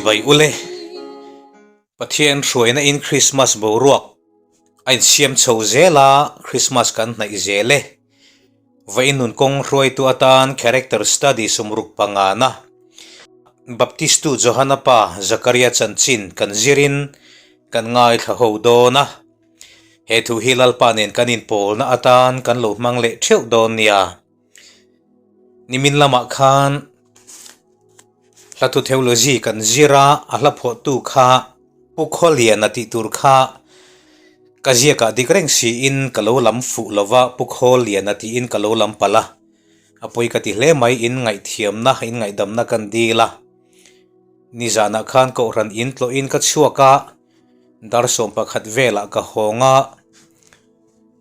Chibai ule. Pathian hruaina in Christmas boruak a insiam chho zel a, Christmas kan hnaih zel e. Vawiin nun kawng hruaitu atan Character Study sumruk pangana Baptistu Johana pa Zakaria chanchin kan zirin kan ngaithla ho dawn a. He thu hi Lalpa nen kan inpawlna atan kan lo hmang leh theuh dawn nia. Nimin lamah khan hlathu theology kan zir a, a hla phuahtu kha Pu Khawliana tih tur kha ka ziakah dik reng siin ka lo lam fuh lo va, Pu Khawliana tiin ka lo lam palh a. A pawi ka ti hle mai, in ngaihthiamna, in ngaihdamna kan dil a. Nizanah khan Kohhran in tlawhin ka chhuak a. Dar 11 velah ka hawng a,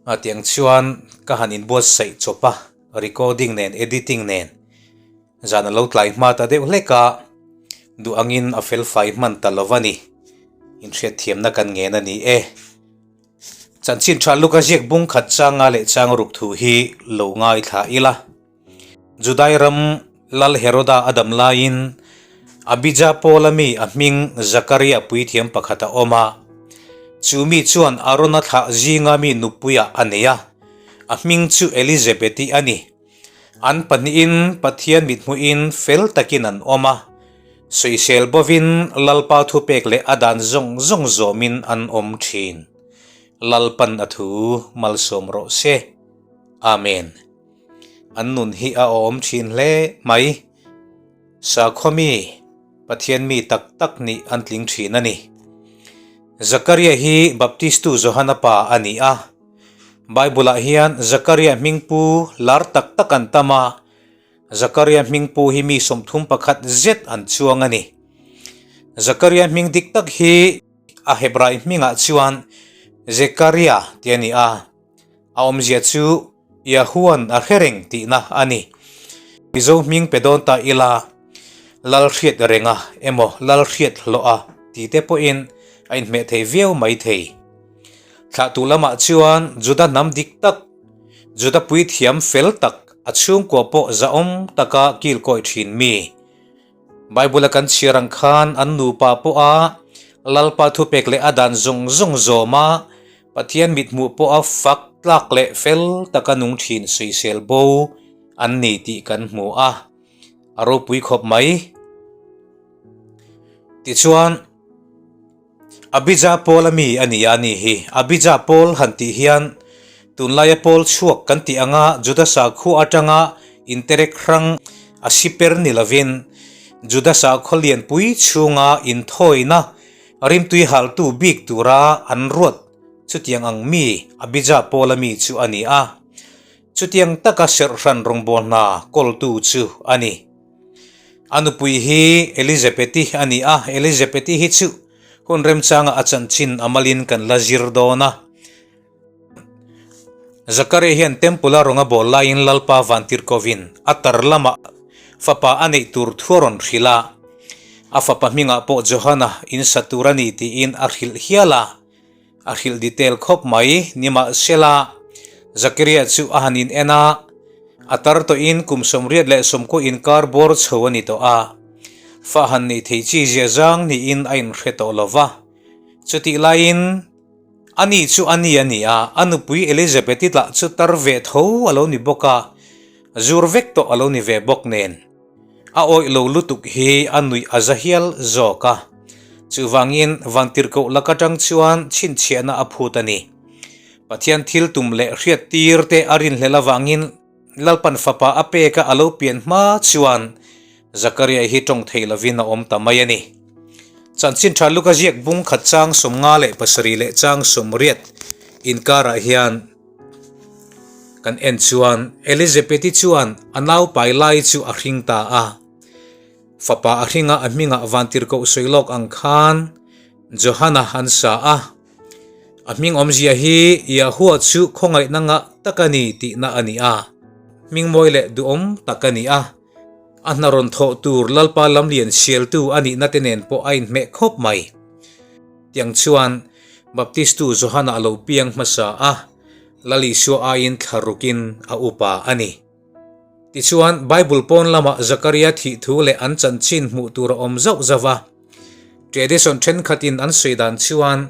a tiang chuan ka han inbuatsaih chawp a, recording nen editing nen zan a lo tlai hma ta deuh hlek a, duh angin a fel fai hman ta lo a ni, inhriatthiamna kan ngen a ni e. Chanchin tha Luka ziak bung khat changa leh chang ruk thu hi lo ngaithla ila. Judai ram Lal Heroda a dam laiin Abija Paula mi a hming Zakaria puithiam pakhat a awm a. Chu mi chuan Arona thlah zinga mi nupuiah a nei a, a hming chu Elizabeti a ni. An pahnihin Pathian mithmuhin fel takin an awm a, sawisel bovin Lalpa thupek leh a dan zawng zawng zawmin an awm thin. Lalpan a thu malsawm rawh se. Amen. An nun hi a awm thin hle mai. Sakhaw mi, Pathian mi tak tak nih an tling thin a ni. Zakaria hi Baptistu Johana pa a ni a. Bible-ah hian Zakaria hmingpu lar tak tak an tam a, Zakaria hmingpu hi mi 31 zet an chuang a ni. Zakaria hming dik tak hi a Hebrai hmingah chuan Zekaria tih a ni a. A awmzia chu Yahuan a hre reng tihna a ni. Mizo hming pe dawn ta ila, Lal hriat renga emaw Lal hriat hlawh a ti te pawhin a inhmeh thei viau mai thei. Thlahtu lamah chuan Juda hnam dik tak, Juda puithiam fel tak, a chhungkua pawh zahawm taka kilkawi thin mi. Bible-a kan chhiar ang khan an nupa pawha Lalpa thupek leh a dan zawng zawng zawma Pathian mithmuh pawha fak tlak leh fel taka nung thin sawisel bo an ni tih kan hmu a, a ropui khawp mai. Tichuan, Abija Paul a mi a ni a ni hi. Abija Paul han tih hian tunlaia Paul chhuak kan tih anga Juda sakhua atanga interek hrang a siper ni lovin Juda sakhaw lianpui chhunga inthawina rimtui haltu bik tura an ruat chutiang ang mi Abija Paul a mi chu a ni a. Chutiang taka serhhran rawngbâwl hna kawltu chu a ni. A nupui hi Elizabeth-i a ni a, Elizabeth-i hi chu hun remchanga a chanchin a malin kan la zir dawn a. Zakaria hian Temple-a rawn a bawl laiin Lalpa Vantirhkovin a tar lamah fapa a neih tur thu a rawn hrilh a, a fapa hmingah pawh Johana in sa tur a ni tiin a hrilh hial a. A hrilh detail khawp mai, nimahsela Zakaria chu a han in en a, a tar tawhin kum 89 inkar bawr chho a ni tawh a, fa han neih thei chi zia zang niin a inhre tawh lo va. Chutih laiin ani chu a ni a ni a, a nupui Elizabeth-i tlah chu tar ve tho a lo ni bawk a, zur vek tawh a lo ni ve bawk nen. A awih lo lutuk hi a nuih a za hial zawk a, chuvangin Vantirhkoh lak atang chuan chhinchhiahna a phut a ni. Pathian thil tum leh hriat tir te a rinhlelh avangin Lalpan fapa a pek a a lo pian hma chuan Zakaria hi tawng thei lovin a awm ta mai a ni. Chanchin tha Luka ziak bung khat chang 57 leh chang 80 inkarah hian, Kan en chuan Elizabeth-i chuan a naupai lai chu a hring ta a. Fapa a hringa a hmingah vantirhkoh sawi lawk ang khan Johana an sa a. A hming awmzia hi Yahua chu khawngaihna ngah tak a ni tihna a ni a. Hming mawi leh duhawm tak a ni a. A hna rawn thawh tur Lalpa lamlian sialtu a nihna te nen pawh a inhmeh khawp mai. Tiang chuan Baptistu Johana a lo piang hmasa a, Lal Isua aiin thla rukin a upa a ni. Tichuan, Bible pawn lamah Zakaria thih thu leh an chanchin hmuh tur a awm zauh zauh a. Tradition thenkhatin an sawi dan chuan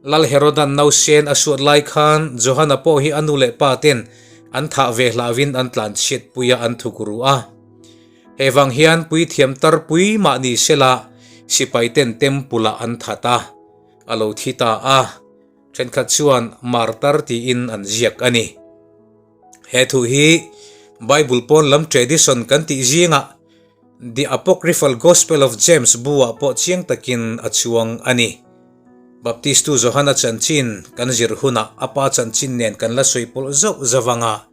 Lal Herodan nausen a suat lai khan Johana pawh hi a nu leh pa ten an thah ve hlauhin an tlan chhiat pui a an thuk ru a. Hei vang hian puithiam tarpui mah ni sela sipai ten temple ah an that a, a lo thi ta a. Thenkhat chuan martar tiin an ziak a ni. He thu hi Bible pawn lam tradition kan tih zingah The Apocryphal Gospel of James bu-ah pawh chiang takin a chuang a ni. Baptistu Johana chanchin kan zir hunah a pa chanchin nen kan la sawi pawlh zauh zauh ang a,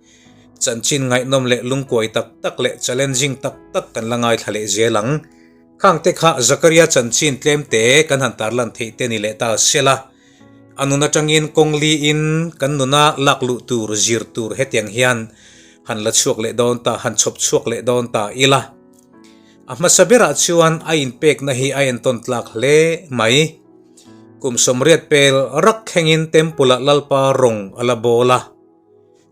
chanchin ngaihnawm leh lungkuai tak tak leh challenging tak tak kan la ngaithla leh zel ang. Khangte kha Zakaria chanchin tlemte kan han tarlan theih te ni leh ta sela, a nun atangin kawng liin kan nuna lak luh tur zir tur hetiang hian han la chhuak leh dawn ta, han chhawp chhuak leh dawn ta ila. A hmasa berah chuan a inpekna hi a entawn tlak hle mai. Kum 80 pel rak thlengin Temple-ah Lalpa rawng a la bawl a.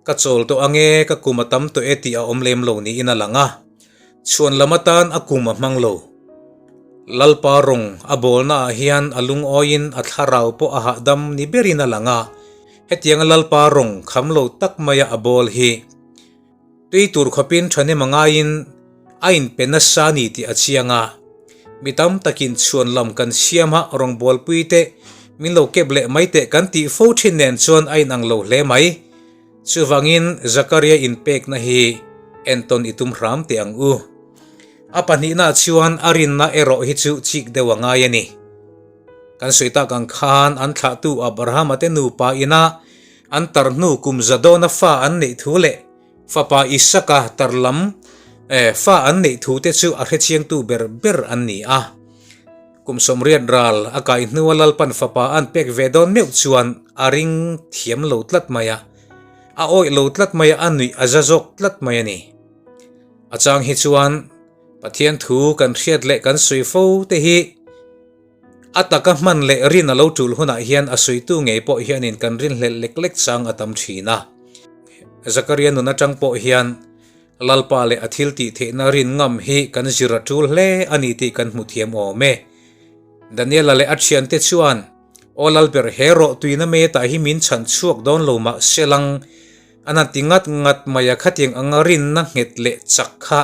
Ka chawl tawh ange, ka kum a tam tawh e tih a awm lem lo niin a lang a. Chhuan lam atan a kum a hmang lo. Lalpa rawng a bawlnaah hian a lungawiin a thlarau pawh a hahdam ni berin a lang a. Hetianga Lalpa rawng kham lo tak maia a bawl hi tui tur khawpin thahnem a ngaiin a inpe nasa a ni tih a chiang a. Mi tam takin chhuan lam kan siam a, rawngbawlpui te min lo kep leh mai teh kan tih fo thin nen chuan a inang lo hle mai. Chuvangin Zakaria inpekna hi entawn i tum hram teh ang u. A pahnihna chuan a rinna erawh hi chu chik deuh a ngai a ni. Kan sawi tak ang khan an thlahtu Abrahama te nupa ina an tar hnu kum zadawna fa an neih thu leh Fapa Isaka tar lam fa an neih thu te chu a hrechiangtu ber ber an ni a. Kum 80 ral a kai hnua Lalpan fapa an pek ve dawn meuh chuan a ring thiam lo tlat mai a, a awih lo tlat mai a, a nuih a za zawk tlat mai a ni. A chang hi chuan Pathian thu kan hriat leh kan sawi fo te hi A taka hman leh rin a lo tul hunah hian a sawitu ngei pawh hianin kan rinhlelh lek lek chang a tam thin a. Zakaria nun atang pawh hian Lalpa leh a thil tih theihna rin ngam hi kan zir a tul hle a ni tih kan hmu thiam awm e. Daniela leh a thiante chuan, Aw Lalber he rawh tuina metah hi min chhan chhuak dawn lo mah selang an han ti ngat ngat mai a khatiang anga rinna nghet leh chak kha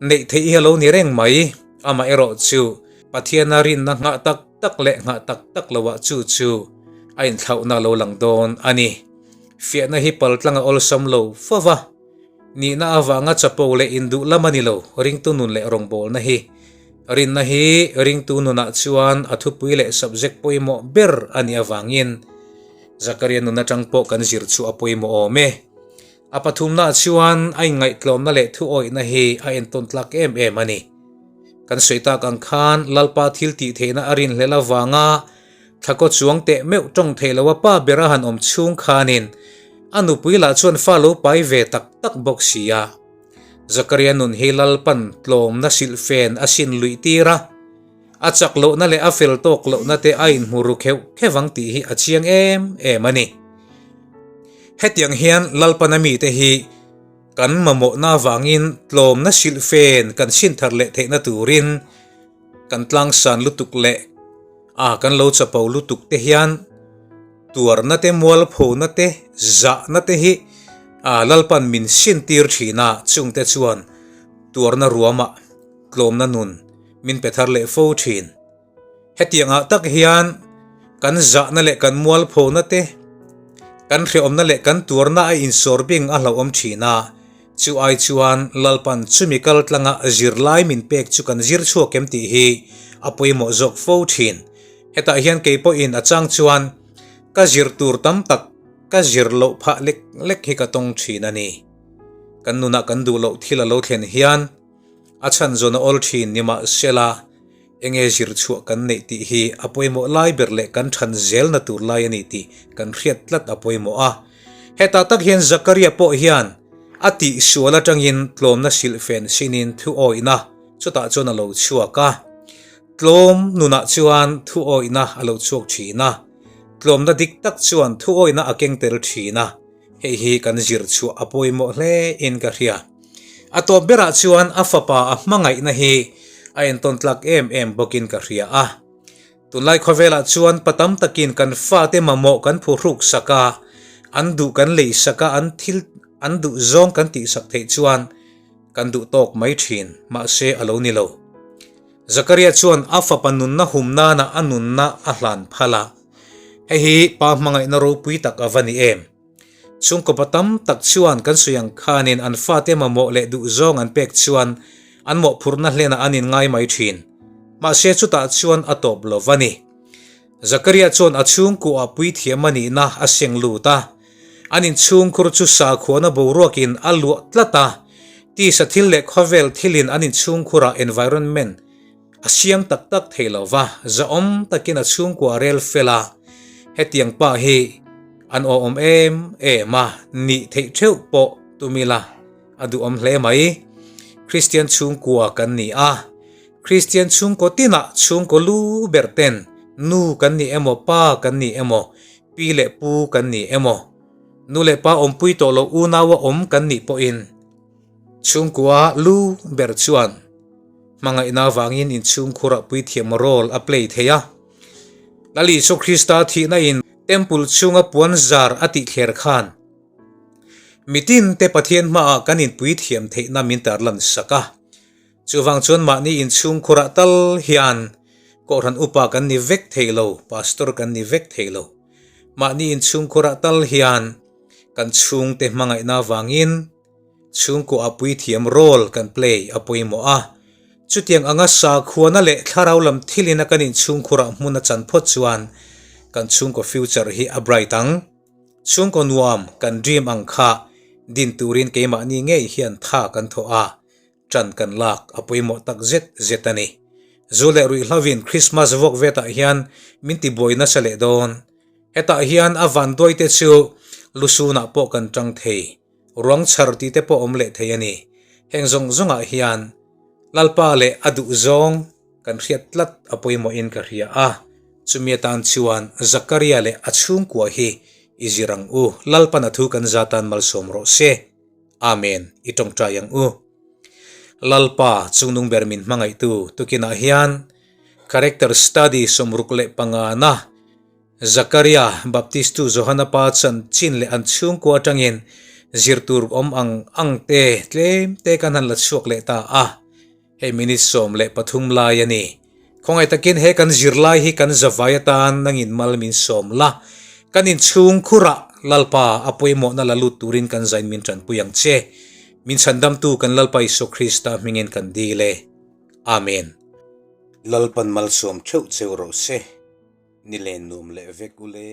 Neih theih hi a lo ni reng mai, amaherawh chu Pathiana rinna nghah tak tak leh nghah tak tak loah chu chu a inthlauhna a lo lang dawn a ni. Fiahna hi paltlang a awlsam lo fo va, nihna avanga chapo leh induh lam a ni lo, ringtu nun leh rawngbawlna hi. Rinna hi ringtu nunah chuan a thupui leh subject pawimawh ber a nih avangin Zakaria nun atang pawh kan zir chu a pawimawh awm e. A pathumnaah chuan a inngaihtlawmna leh thuawihna hi a entawn tlak em em a ni. Kan sawi tak ang khan Lalpa thil tih theihna a rinhlelh avanga thlakaw chuang teh meuh tawng thei lo a pa ber a han awm chhung khanin a nupui lah chuan fa lo pai ve tak tak bawk si a. Zakaria nun hi Lalpan tlawmna silhfen a sin luih tir a, a chak lohna leh a fel tawk lohna te a inhmu ru kheuh kheuh ang tih hi a chiang em em a ni. Hetiang hian Lalpana mite hi kan mamawhna avangin tlawmna silhfen kan chhin thar leh theihna turin kan tlangsan lutuk leh a kan lo chapo lutuk te hian tuarna te mualphona te zahna te hi a Lalpan min sin tir thin a, chungte chuan tuarna ruamah tlawmna nun min pe thar leh fo thin. Hetiangah tak hian kan zahna leh kan mualphona te, kan hrehawmna leh kan tuarna a insawr bing a hlauhawm thin a, chu ai chuan Lalpan chumi kal tlanga zirlai min pek chu kan zir chhuak em tih hi a pawimawh zawk fo thin. Hetah hian kei pawhin a chang chuan ka zir tur tam tak ka zir loh phah lek lek hi ka tawng thin a ni. Kan nunah kan duh loh thil a lo thlen hian a chhan zawn a awl thin nimahsela, Enge zir chhuah kan neih tih hi a pawimawh lai ber leh kan than zelna tur lai a ni tih kan hriat tlat a pawimawh a. Hetah tak hian Zakaria pawh hian a tihsual atangin tlawmna silhfen sinin thu awihna chutah chuan a lo chhuak a. Tlawm nunah chuan thu awihna a lo chhuak thin a. Tlawmna dik tak chuan thu awihna a keng tel thin a. Hei hi kan zir chhuah a pawimawh hle in ka hria. A tawp berah chuan a fapa a hmangaihna hi a entawn tlak em em bawkin ka hria a. Tunlai khawvelah chuan pa tam takin kan fate mamawh kan phuhruk sak a, an duh kan lei sak a, an thil an duh zawng kan tihsak theih chuan kan duh tawk mai thin, mahse a lo ni lo. Zakaria chuan a fapa nunna hum nana a nunna a hlan phal a, hei hi pa hmangaihna ropui tak a va ni em? Chhungkaw pa tam tak chuan kan sawi ang khanin an fate mamawh leh duhzawng an pek chuan an mawhphurhna hlenah an inngai mai thin. Mahse chutah chuan a tawp lo va ni. Zakaria chuan a chhungkuah puithiam a nihna a seng lut a. An inchhungkhur chu sakhuana boruakin a luah tlat a. Tisa thil leh khawvel thilin an inchhungkhurah environment A siam tak tak thei lo va, zahawm takin a chhungkua rel fel a, hetiang pa hi an awhawm em em a, nih theih theuh pawh tum ila a duhawm hle mai. Kristian chhungkua kan ni a, Kristian chhungkaw tinah chhungkaw lu ber ten nu kan ni emaw pa kan ni emaw pi leh pu kan ni emaw nu leh pa awmpui tawh loh unaua awm kan nih pawhin Chhungkua lu ber chuan hmangaihna avangin inchhungkhurah puithiam role a play thei a. Lal Isua Krista thihna in Temple chhunga puan zar a tih thler khan mitin te Pathian hmaah kan inpuithiam theihna min tarlan sak a. Chuvang chuan mahni inchhungkhurah tal hian Kohhran upa kan ni vek thei lo, Pastor kan ni vek thei lo. Mahni inchhungkhurah tal hian kan chhungte hmangaihna avangin Chhungkaw a puithiam role kan play a pawimawh a, chutiang anga sakhuana leh thlarau lam thilin a kan inchhungkhurah hmun a chan phawt chuan kan chhungkaw future hi a bright ang. Chhungkaw nuam kan dream ang kha din turin keimahni ngei hian tha kan thawh a, ṭan kan lak a pawimawh tak zet zet a ni. Zu leh ruihhlovin Christmas vawk vetah hian min tibuai nasa leh dawn. Hetah hian a vanduaite chu lusunah pawh kan ṭang thei. Ruang chhar tih te pawh awm leh thei a ni. Heng zawng zawngah hian Lalpa leh a duh zawng kan hriat tlat a pawimawhin ka hria a, chumi atan chuan Zakaria leh a chhungkua hi i zir ang u. Lalpan a thu kan za tan malsawm rawh se. Amen. I tawngtai ang u. Lalpa chungnung ber min hmangaihtu tukinah hian Character Study 65na Zakaria, Baptistu Johana pa chanchin leh an chhungkua atangin zir tur awm ang ang te tlem te kan han la chhuak leh ta a, hei minute 13 lai a ni. Khawngaih takin he kan zirlai hi kan zavai atan nangin mal min sawm la, kan inchhung khurah Lalpa a pawimawhna la lut turin kan zain min tanpui ang che. Min chhandamtu kan Lalpa Isua Krista hmingin kan dil e. Amen. Lalpan malsawm theuh cheu rawh se. Ni len nuam leh vek u le.